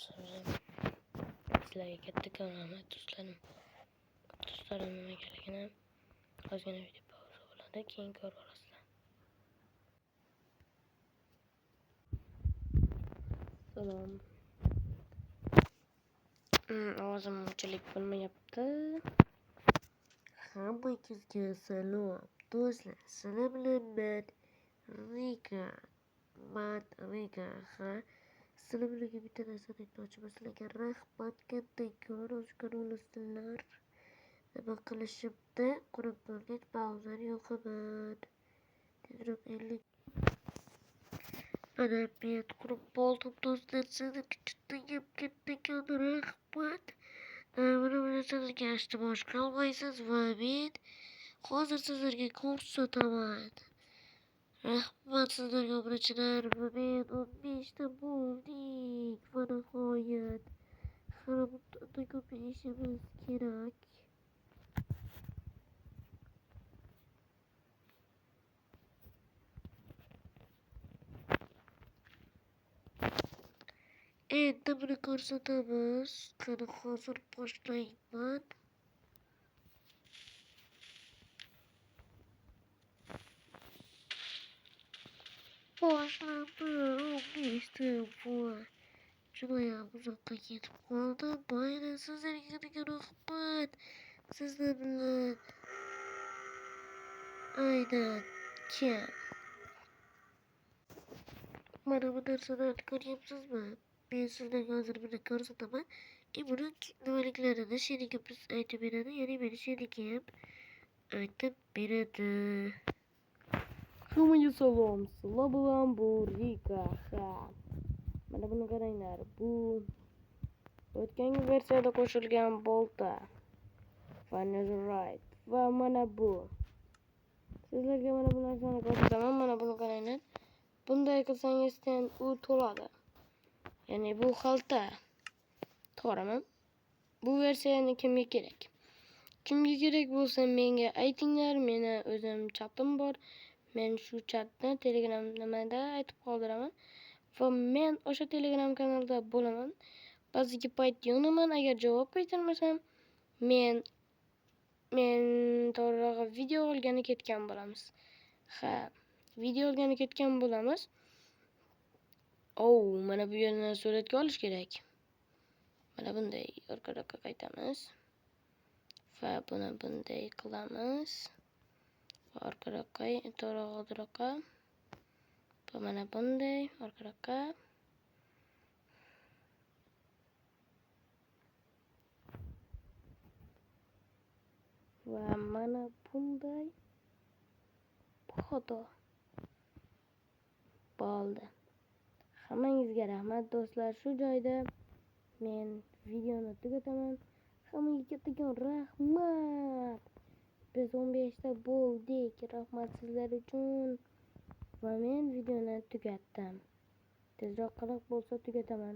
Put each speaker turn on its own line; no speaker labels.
Sizlarga kattakon rahmat do'stlarim. Do'stlarim nimagaligini ozgina video pauza bo'ladi, keyin ko'rib olasizlar. Salom. Ovozim unchalik bo'lmayapti.
Hammangizga salom do'stlar. Sizlar bilan men Rika. Man Rika. Ha. Sizlar bilan bitta narsani aytmoqchiman. Sizlarga rahmat kattakon o'z. Nima qilishimni qurib bo'lgach pauzani yoqaman. Tezroq 50. Mana men qurib bo'ldim do'stlar. Sizlarga judayam kattakon rahmat. Buni bilsangiz ishtimos qilmaysiz va men hozir sizlarga ko'rsataman. Rahmat sizlarga obunachilar va men 15 ta bo'ldik va nihoyat hali bundan ko'payishimiz kerak. Endi buni ko'rsatamiz. Qani hozir boshlayman. Boshlandi 15 ta bu judayam uzoqqa ketib qoldim. Mayli, sizlarga rahmat. Sizlar bilan aynan kim? Mana bu narsalarni ko'ryapsizmi? Men sizlarga hozir buni ko'rsataman. Buni nimaliklarini sherigimiz aytib beradi, ya'ni meni sherigim aytib beradi.
Hammaga salom. Sizlar bilan bu Rika. Ha. Mana buni qaranglar. Bu o'tgan versiyada qo'shilgan bolta va netherite va mana bu. Sizlarga mana bu narsani ko'rsataman. Mana buni qaranglar. Bunday qilsangiz u to'ladi. Ya'ni bu xalta. To'g'rimi? Bu versiyani kimga kerak? Kimga kerak bo'lsa menga aytinglar. Meni o'zim chatim bor. Men shu chatni Telegram nimada aytib qoldiraman va men o'sha Telegram kanalda bo'laman. Ba'zigi payt yonaman, agar javob qaytarmasam, men to'g'rirog'i video olgani ketgan bo'lamiz. Ha, video olgani ketgan bo'lamiz. Mana bu yerni suratga olish kerak. Mana bunday orqaroqqa qaytamiz va buni bunday qilamiz. Va orqaroqqa, to'g'riroqqa. Va mana bunday orqaroqqa. Va mana bunday foto bo'ldi. Hammangizga rahmat do'stlar. Shu joyda men videoni tugataman. Hammaga kattakon rahmat. Biz 15 ta bo'ldik. Rahmat sizlar uchun. Va men videoni tugatdim. Tezroq qanaqa bo'lsa tugataman.